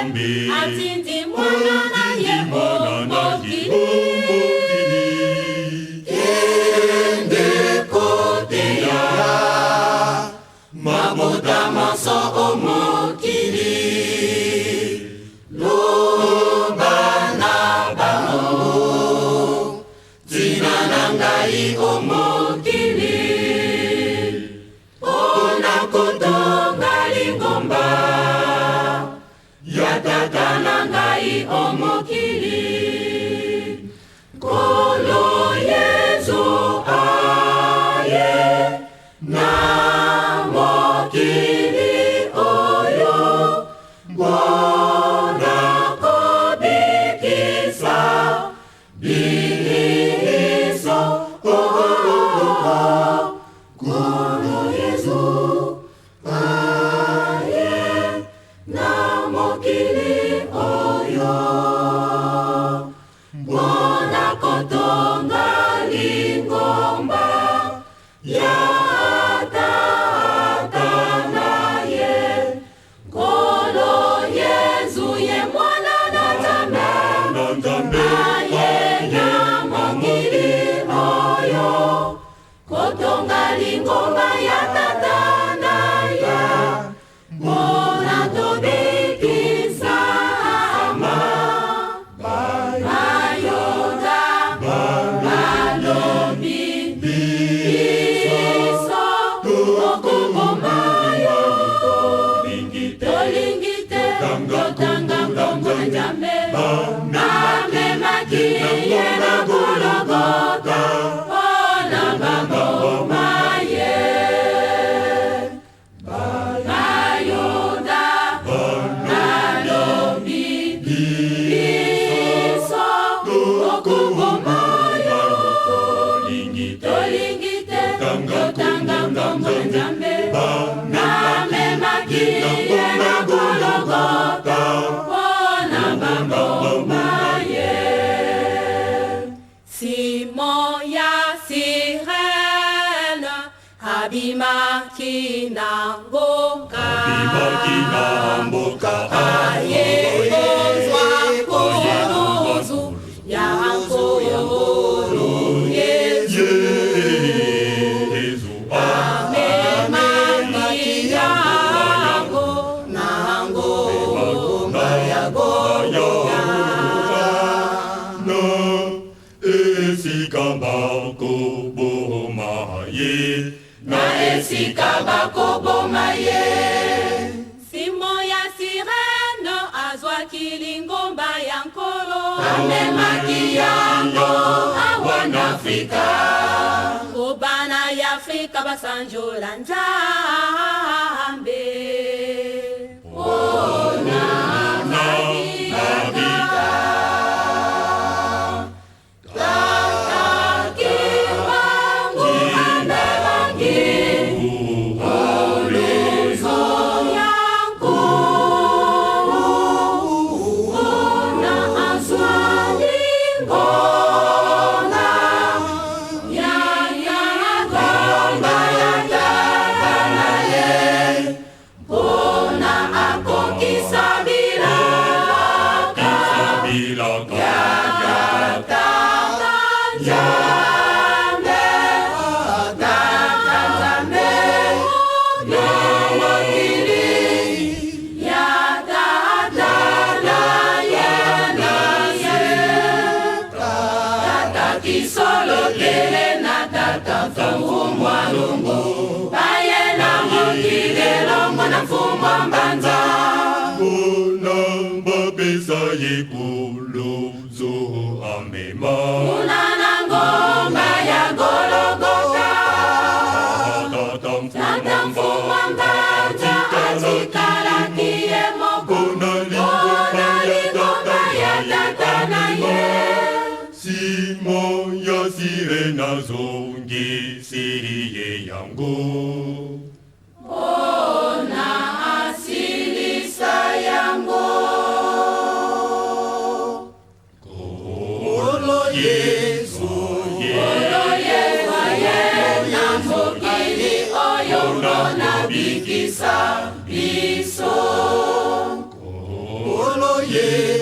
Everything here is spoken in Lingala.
Nzambe atindi mwana na ye Mwana na ye o mokili. o mokili. Kende koteya mabota manso o mokili, loba na bango ntina na ngai o mokili, mpona kotonga lingomba ya tata na ngai o mokili. Nkolo Yezu aye na mokili oyo mpona kobikisa biso. Oh, oh, oh, oh. Nkolo Yezu aye na mokili oyo mpona kotonga lingomba ya tata na ye. Nkolo Yezu ye mwana na Nzambe Na Nzambe aye na mokili oyo kotonga lingomba ya tata na ye, mpona tobikisama. Bayuda balobi biso tokoboma yo, tolingi te totanga nkombo na Nzambe. Bamemaki ye na Gologota mpona baboma ye. Bayuda balobi biso tokoboma yo, tolingi te totanga nkombo na Nzambe. Bamemaki ye na Gologota mpona baboma ye. Simon ya Sirene abimaki na mboka, Abimaki na mboka, aye kozwa kuluzu ya Nkolo Yezu. Yezu Amemaki yango na ngomba ya Golgotha. Na esika bakoboma ye, na esika bakoboma ye. Simon ya Sirene azwaki lingomba ya Nkolo, amemaki yango awa na Afrika. Kobana ya Afrika basanjola Nzambe mpona mabika. Tata Kimbangu amemaki kuluzu ya Nkolo mpona azwa lingomba ya ngomba ya tata na ye, mpona akokisa bilaka bilaka tata Nzambe, tata Nzambe na mokili ya tata na ye na ye. Tata Kisolokele na tata Mfumu Mwalungu baye na mokili elongo na Mfumu Mbanza. Mpona bapesa ye kuluzu amema kuna na ngomba ya Gologota. Tata Tata Mfumu Mfumu Mbanza atikalaki ye moko mpona mpona lingomba lingomba ya tata na ye. Simon ya Sirene azongisi ye yango mpona asilisa yango. Nkolo Yezu Nkolo Yezu aye na mokili oyo mpona bikisa biso. Nkolo ye.